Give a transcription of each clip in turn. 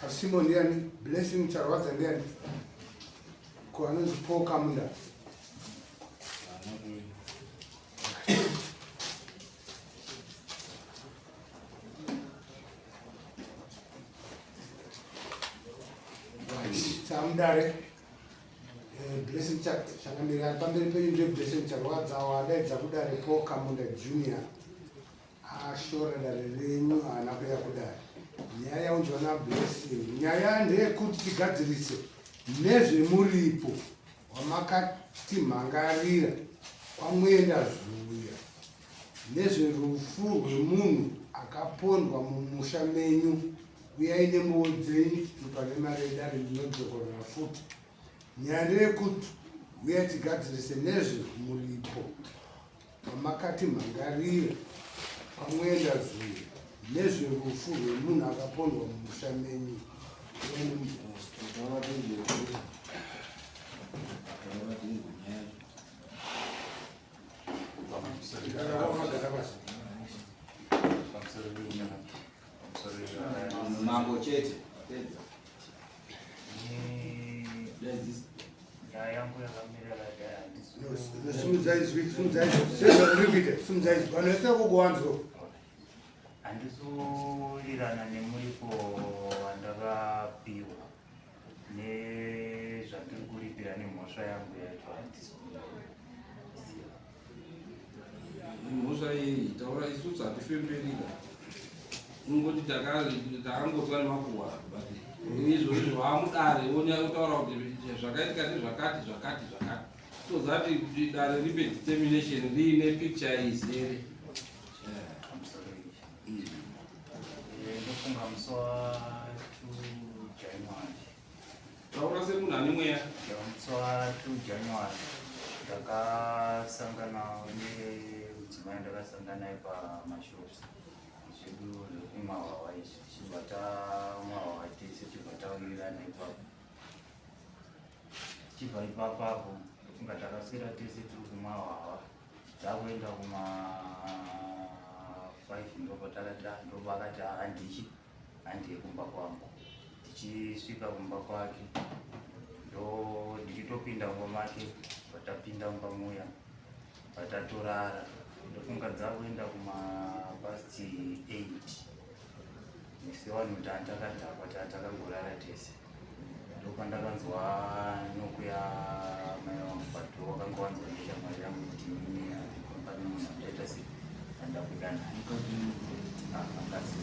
Asimo ndiani? Blessing Charwadza ndiani? Ko anonzi Paul Kamunda. Samudare eh, Blessing Chakamira pamberi penyu ndiye Blessing Charwadza wadaidza kudare Paul Kamunda Junior Ashora dare renyu haana kuya kudare. Nyaya yaunzwa naBlessing. Nyaya ndeyekuti tigadzirise nezvemuripo wamakatimhangarira kwaMwenda Zuya nezverufu rwemunhu akapondwa mumusha menyu. Uyai nembuwo dzenyu chitupa nemari yedare ndinodzokorora futi. Nyaya ndeyekuti uyai tigadzirise nezvemuripo Pamakati mhangarira pamwenda zuro nezverufu rwemunhu akapondwa mumusha menyu. Mambo chete. Sumudzai izwi, sumudzai izwi. Sezvauri kuita, sumudzai izwi. Vanhu vese vokuwanzwa. Handisi kuwirirana nemuripo wandakapiwa nezvandiri kuripira nemhosva yangu yacho handisi. Mhosva iyi taura isusu hatifemberika kungoti takangotswa nemakuhwa but izvozvi zvamudare otaura kuti zvakaitika ndezvakati zvakati zvakati so that dare ripe determination riine picture izere. Ndofunga musi wa 2 January. Taura semunhu ane mweya. Musi wa 2 January ndakasangana nemudzimai, ndakasangana naye pamashops zvedu zvekumwa hwawa izvi, tichibva tamwa hwawa tese, tichibva tawirirana ipapo. Tichibva ipapapo, ndofunga takaswera tese tiri kumwa hwawa, takuenda kuma 5 ndopatakati ndopakati handichi handiye kumba kwangu. Tichisvika kumba kwake, ndo ndichitopinda mumba make, patapinda mumba muya patatorara, ndofunga dzakuenda kuma past 8 sevanhu takadhakwa, takangorara tese. Ndopandakanzwa nokuya mai vangu padoor, wakanga wanzwa neshamwari yangu kuti inini pane munhu andaita sei andakuda naye akadzi.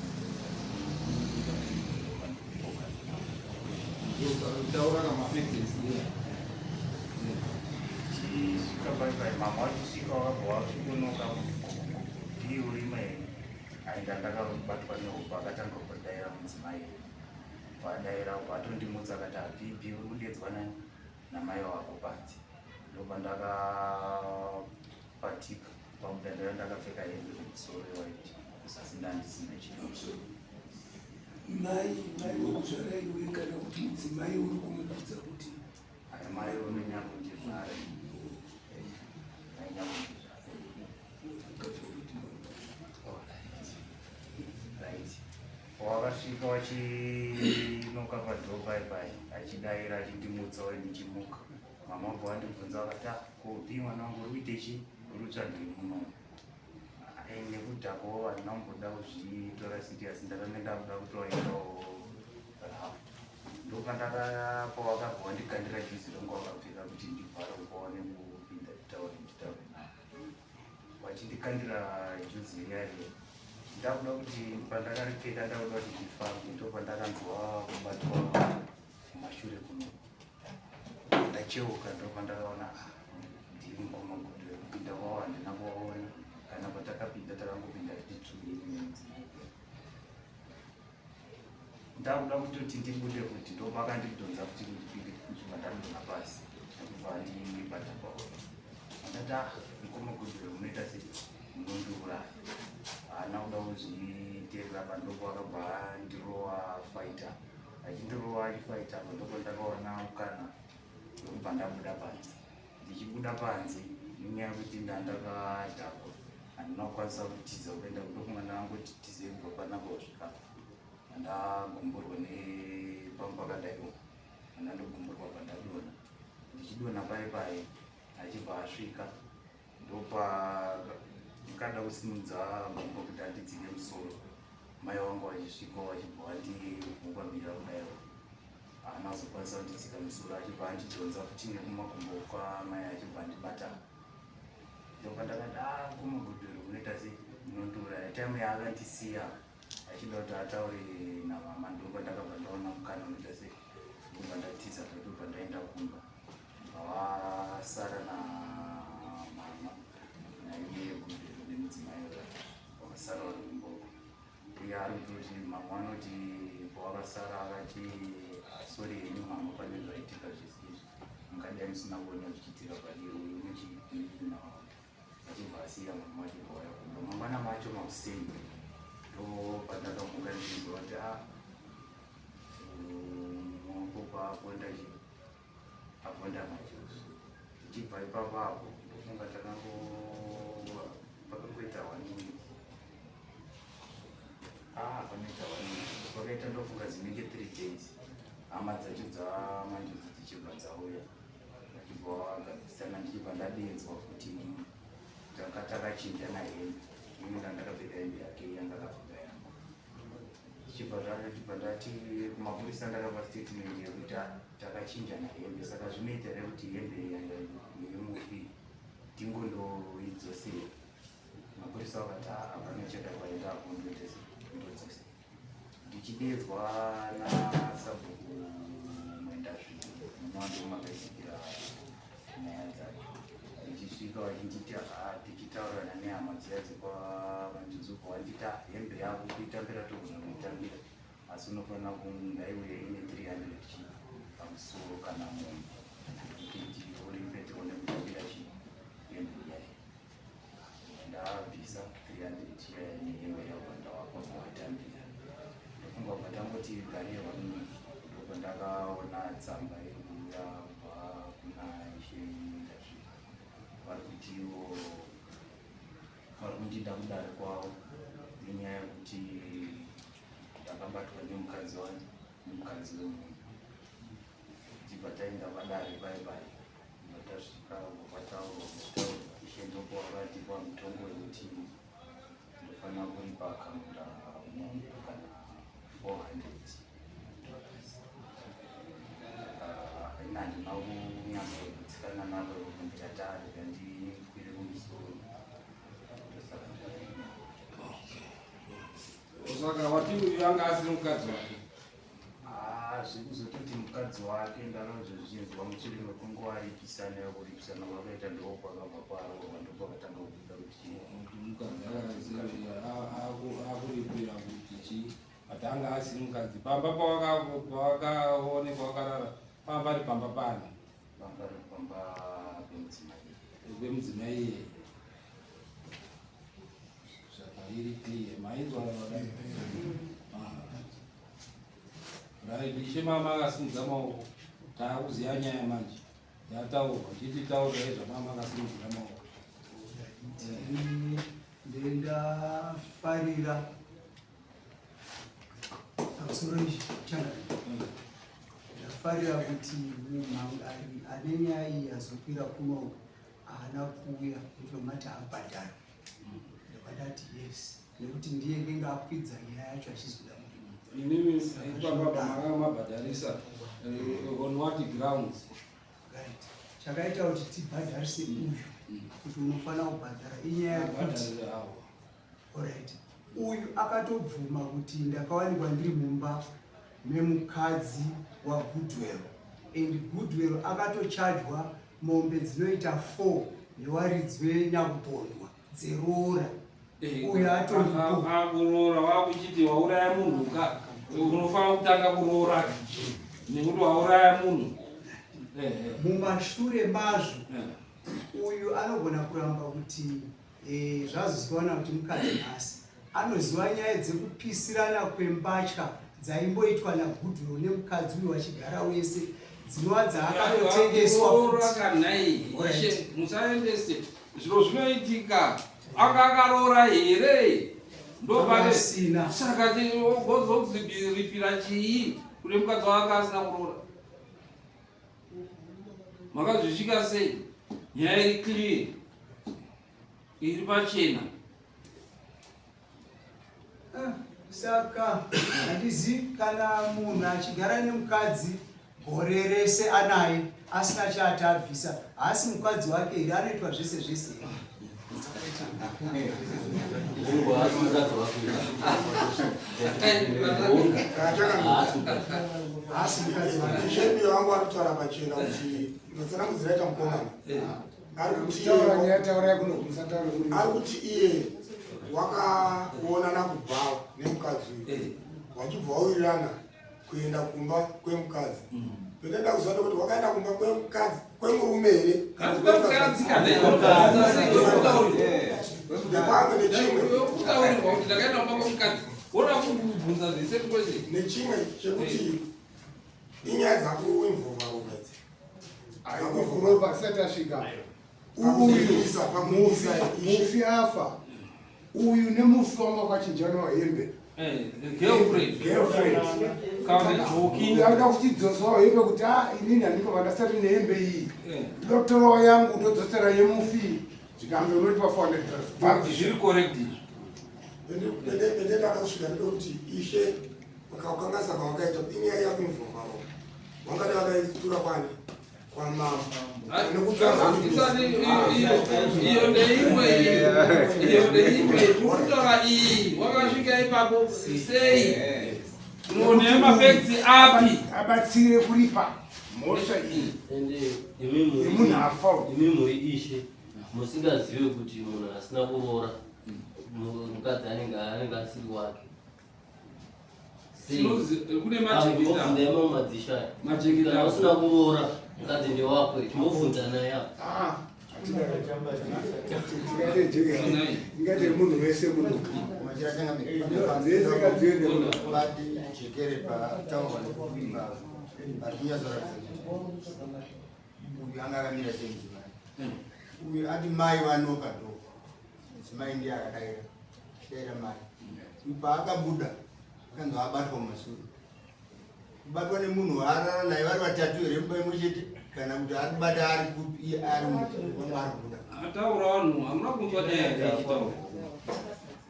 Taura kamafacts. Chisvika pai mama vachisvika, wakabva wasvikonoka kuti urima here, ainda ndakabatwa nehope. Akatanga kudaira mudzimai, vadaira vatondimutsa, akati habibi uri kudedzwa nani namai wako panze. Ndopandakapatika pabuda, ndaiva ndakapfeka hembe kumusoro yewhite, asi ndandisina chinhu. Mai wekuzvara iwe kana kuti mudzimai uri kumukudza kuti? Aya mai unonyakundizvara, ainyakundizvara. Mukadzi wekuti mama. Right, wakasvika wachinoka padoor pai pai achidaira achindimutsa uri ndichimuka. Mama wabva wandibvunza vakati, "Ah, ko bi mwana wangu uri kuite chi uri kutsvagei muno?" Ai, nekudhakwawo handina kumboda kuzvitora serious, ndakanga ndakuda kutoendawo rafu. Ndopandakapo wakabva wandikandira juzi rangu wakapfeka kuti ndivhare ukaone kupinda nditaure nditaure navo. Wachindikandira juzi riya riya, ndakuda kuti pandakaripfeka ndakuda kuti ndifambe, ndopandakanzwa kubatwa kumashure kuno. Ndacheuka, ndopandakaona, ah, ndiri mukoma Godwe. Kupinda kwavo handina kuvaona kana patakapinda, takangopinda tichitsvukei nemudzimai. Ndakuda kutoti ndibude kuti ndopakandidhonza kuti ndipinde, ndibva ndadonha pasi, ndobva ndibata paona. Ndati, "Ah, mukoma Godwe, munoita sei, munondiuraya?" Haana kuda kuzviteerera pandopo, akabva andirowa fighter, achindirowa achifighter apa, ndipo ndakaona mukana wekubva ndabuda panze. Ndichibuda panze, nenyaya yekuti ndandakadhakwa, handina kukwanisa kutiza kuenda. Ndokunga ndangoti tizei kubva panapa kusvika ndagumburwa. pangu pakadaiwo andandogumburwa pandadonha ndichidonha paye paye achibva asvika ndopa ndikada kusimudza gumbo kuti andidzike musoro mai vangu vachisvika vachibva vandivhumbamira kudaiwo haana kuzokwanisa kunditsika musoro achibva andidhonza futi nekumakumbo kwamai achibva andibata ndopandakati ah kumagudhuru kunoita sei unondiuraya time yaakandisiya achida kuti ataure namama ndopandakabva ndaona mukana unoita sei ndobva ndatiza ndobva ndaenda kumba vasara namama naiye gudhuru nemudzimai vakasara vari kumba uko uye ari kutoti mama vanoti pawakasara akati ah, sorry henyu mama pane zvaitika zvese izvi mungadai musina kuona zvichiitika padiri uyu muchiina achibva asiya mama wacho vauya kumba mangwana macho makuseni ndo pandakamuka ndichinzwa kuti a ah, maoko paaponda chi aponda majuzi tichibva ipapo apo ndofunga takango pakangoita one week ah panoita one week pakaita ndofunga dzinenge 3 days hama dzacho dzamanjuzi dzichibva dzauya vachibva vagadzisana ndichibva ndadedzwa futi tanga takachinjana hembe ini ndandakapfeka hembe yake iye anga akapfeka yangu tichibva tachibva ndati kumapurisa ndakapa statement yekuti ah, takachinjana hembe saka zvinoita here kuti hembe yemufi tingondoidzosera mapurisa vakati ah, hapana chakaipa apo ndodzosera ndichidedzwa nasabhuku mwendazvino munova makaitikira nyaya dzacho ndichisvika vachinditi ah, tichitaurirana nehama dziya dzekwavanjinzuko vanditi ah, hembe yako kuitambira togona kuitambira asi unofanira kungaiuye ine 300 chi pamusoro kana mombe kuti uripe tione kutambira chi hembe iyai ndabvisa 300 iya nehembe yako ndawapa kuvatambira ndofunga kubva tangoti garei one week ndobva ndakaona tsamba iri kuuya kubva kuna ishe ndasvika vari kutiwo vari kundida kudare kwavo nenyaya yekuti ndakabatwa nemukadzi wani nemukadzi wemunhu tibva taenda padare pai pai tasvika kwataurwa kutaurwa ishe ndopo vakatipa mutongo wekuti ndofanira kuripa kamunda mombe kana $400. Ini handina kunyatsogutsikana naro ndikati rega ndikwire kumusoro ndosaka ndaenda. Saka wati uyu anga asiri mukadzi wake? Ah, zvekuzototi mukadzi wake ndakazozvinzwa mushure mekunge waripisana kuripisana kwakaita ndokwakabva kwarohwa ndokwakatanga kubuda kuti Kuti mukadzi akuripira kuti chii but anga asiri mukadzi pamba pawakaonekwa wakarara pamba pari pamba pani pamba ari pamba pemudzimai pemudzimai iyeye saka iri clear mainzwa vadai right ishe mama akasimudza maoko taakuziva nyaya manje yataurwa chiti taurirai zvamama akasimudzira maoko Ndendafarira pamusoro changa ndafarira kuti mumhangari ane nyaya iyi azokwira kuno haana kuuya ndinomati abhadhara ndobva ndati yes nekuti ndiye ngenge akwidza nyaya yacho achizoda murimo inimi ipapa makanga mabhadharisa on what grounds right chakaita kuti tibhadharise uyu kuti unofanira kubhadhara inyaya yekuti Mabhadharire avo Alright. Uyu akatobvuma kuti ndakawanikwa ndiri mumba memukadzi waGoodwell and Goodwell akatochajwa mombe dzinoita 4 newaridzi wenyakupondwa dzeroora. Uyu atoripo. Akuroora wakuchiti wauraya munhu ka unofanira kutanga kuroora nekuti wauraya munhu Mumashure mazvo uyu anogona kuramba kuti zvazozivikanwa kuti mukadzi nhasi anoziva nyaya dzekupisirana kwembatya dzaimboitwa naGoodwell nemukadzi uyu vachigara wese dzinova dzaakatotengeswa Kuroora futi kanai Alright. ishe musaendese zviro zvinoitika anga akaroora here ndopane Asina. saka gozoziripira chii Kune mukadzi wake asina kuroora. Makazvisvika sei? Nyaya iri clear, iri pachena. Ah, saka handizivi kana munhu achigara nemukadzi gore rese anaye asina chaati abvisa, haasi mukadzi wake here? Anoitwa zvese zvese. Mungu haasi mukadzi wake. Haasi mukadzi. Haasi mukadzi wake. Shebi wangu ari kutaura pachena kuti matsanangudziro aita mukomana ari kuti Taura nyaya, taurai kuno, musataure kuri. Ari kuti iye wakaonana kubhawa nemukadzi uyu, wachibva wawirirana kuenda kumba kwemukadzi. Ndoenda kuziva kuti wakaenda kumba kwemukadzi kwemurume here? Mukadzi kana Ndepamwe nechimwe. Kutaurirwa kuti ndakaenda kumba kwemukadzi, wona kubvunza the same question. Nechimwe chekuti inyaya dzakuinvolva ropa idzi. Kuropa tisati tasvika. Uyu pakuisa. Mufi afa uyu nemufi wanga wakachinjana hembe. Girlfriend. Girlfriend. Kana joki. Uyu anoda kuchidzosawo hembe kuti a inini handiko vandasati nehembe iyi, ndotorawo yangu, ndodzosera yemufi, zvikanzi unotipa 400. Zviri correct izvi? Pendenda kusvika ndekuti ishe ukakanganisa kwawakaita, inyaya yakuinvolva ropa, wangada vakaitura kwani kwamambo. Iyo ndeimwe, iyo ndeimwe tikutaura iyi. Wakasvika ipapo sei? Une mafacts api? Abatsire kuripa mhosva iyi Ende imi muri yemunhu afa. Imi muri ishe musingazive kuti munhu asina kuroora mukadzi anenge asiri wake. Sei? Kune majekita. Timbobvunza imomo madzisha aya. Majekita. Kana usina kuroora, mukadzi ndewako, timbobvunza naye apa. Ah, tingate munhu wese muno dzese ngadziende muno. Jekere pataurwa nekuima pari kunyatsoratidza kuti uyu anga akamira sei mudzimai uyu. Ati mai vanoka door, mudzimai ndiye akadaira, daira mai uyu. Paakabuda akanzi abatwa mumasure, kubatwa nemunhu waarara naye vari vatatu here mumba imwe chete, kana kuti ari kubata ari kupi, iye ari vamwe ari kubuda? Ataura vanhu, hamuna kunzwa nyaya yake ichitaura?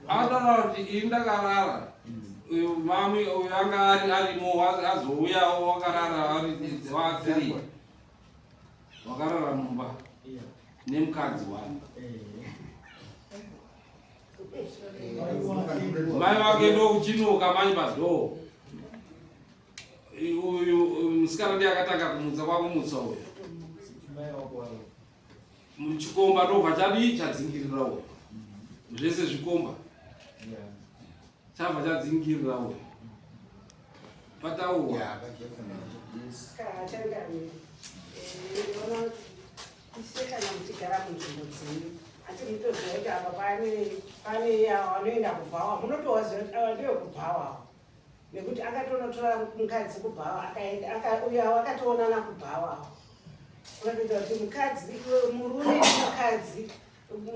Ataura kuti ini ndakarara, uyu mami uyu anga ari arimo, azouyawo wakarara ari wa3, wakarara mumba nemukadzi wake, mai vake ndokuchinoka mai padoor. Uyu musikana ndiye akatanga kumutsa, kwakumutsa uyu chikomba, ndobva chadii, chadzingirira uyu zvese zvikomba, chabva chadzingirira uyu pataurwa. Changamire, ndinoona kuti ishe kana muchigara munzvimbo dzenyu, ati mutoziva kuti apa pane ava vanoenda kubhawa, munotovaziva kuti ava ndevekubhawa, nekuti akatonotora mukadzi kubhawa, akaenda uyo akatoonana kubhawa, kuratidza kuti mukadzi, murume nemukadzi,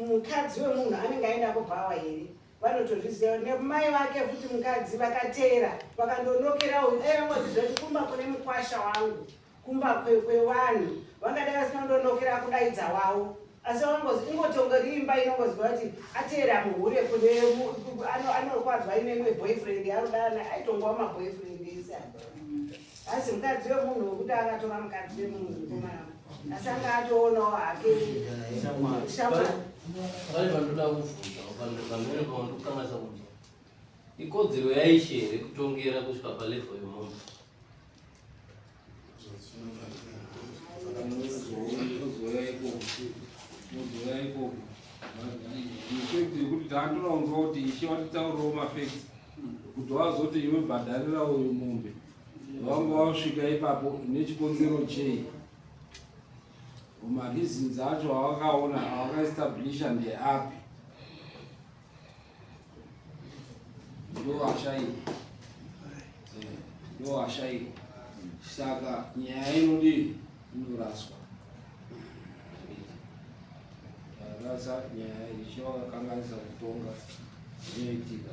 mukadzi wemunhu anenge aenda kubhawa here? Vanotozviziva. Nemai vake futi mukadzi vakateera, vakandonokera uyu. Dai vangoziva kuti kumba kune mukwasha wangu, kumba kwevanhu, vangadai vasina kundonokera kudaidza wavo, asi vangozi ingotongori imba inongoziva kuti ateera muhure kune anokwadzwa ine boyfriend yarodana, aitongwa maboyfriend ese apa. Asi mukadzi wemunhu wekuti akatora mukadzi wemunhu mukomana, asi anga atoonawo hake shamwari. Pane pandoda kubvunza pamene pawandokanganisa kuti ikodzero yaishe here kutongera kusvika palevel yemunhu? Uzoya ikoko, uzoya ikoko. Infact yekuti taandoraunzwa kuti ishe watitaurirawo mafacts kuti wazoti iwe bhadharira uyu mombe, wanga wasvika ipapo nechikonzero chei? Mareasons acho awakaona, awakaestablisha ndeapi? Ndo ashaikwa, ndo ashaikwa. Saka nyaya inodii? Inoraswa. Rasa nyaya, ishe wakakanganisa kutonga, zvinoitika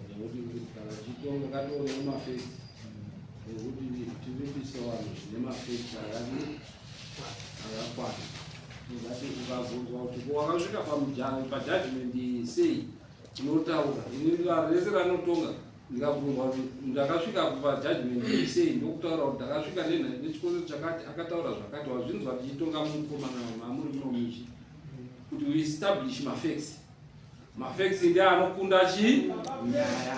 nekuti kana uchitonga katore mumafacts. Nekuti tirimbise vanhu zvine mafacts akadi akakwana. Ungati ukabvunzwa kuti ko wakasvika pajudgment iyi sei unotaura. Ini dare rese ranotonga ndikabvunzwa kuti ndakasvika pajudgment iyi sei ndokutaura kuti ndakasvika nechikonzero chakati akataura zvakati wazvinzwa tichitonga mukomana mamuri muno muchi kuti we establish mafacts. Mafacts ndiye anokunda chii nyaya.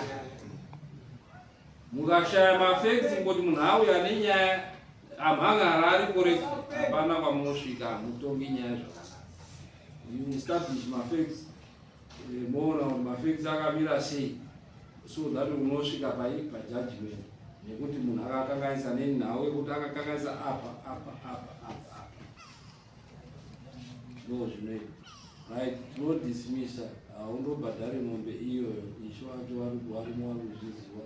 Mukashaya mafacts kungoti munhu auya nenyaya amhan'ara ari correct hapana kwamunosvika hamutongi nyaya zvakanaka. You establish mafacts eh, moona kuti mafacts akamira sei so that unosvika pai pajudgment nekuti munhu akakanganisa nenhau yekuti akakanganisa apa apa apa apa apa ndo zvinoita right tinodismissa haundobhadhari mombe iyoyo ishe wacho varimo vari kuzviziva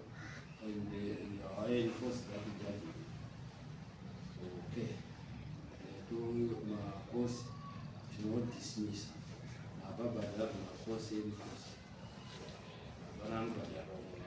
and havaenforce that judgment okay to makosi tinodismissa hapabhadharwi makosi eri kosi hapana anobhadharwa mombe.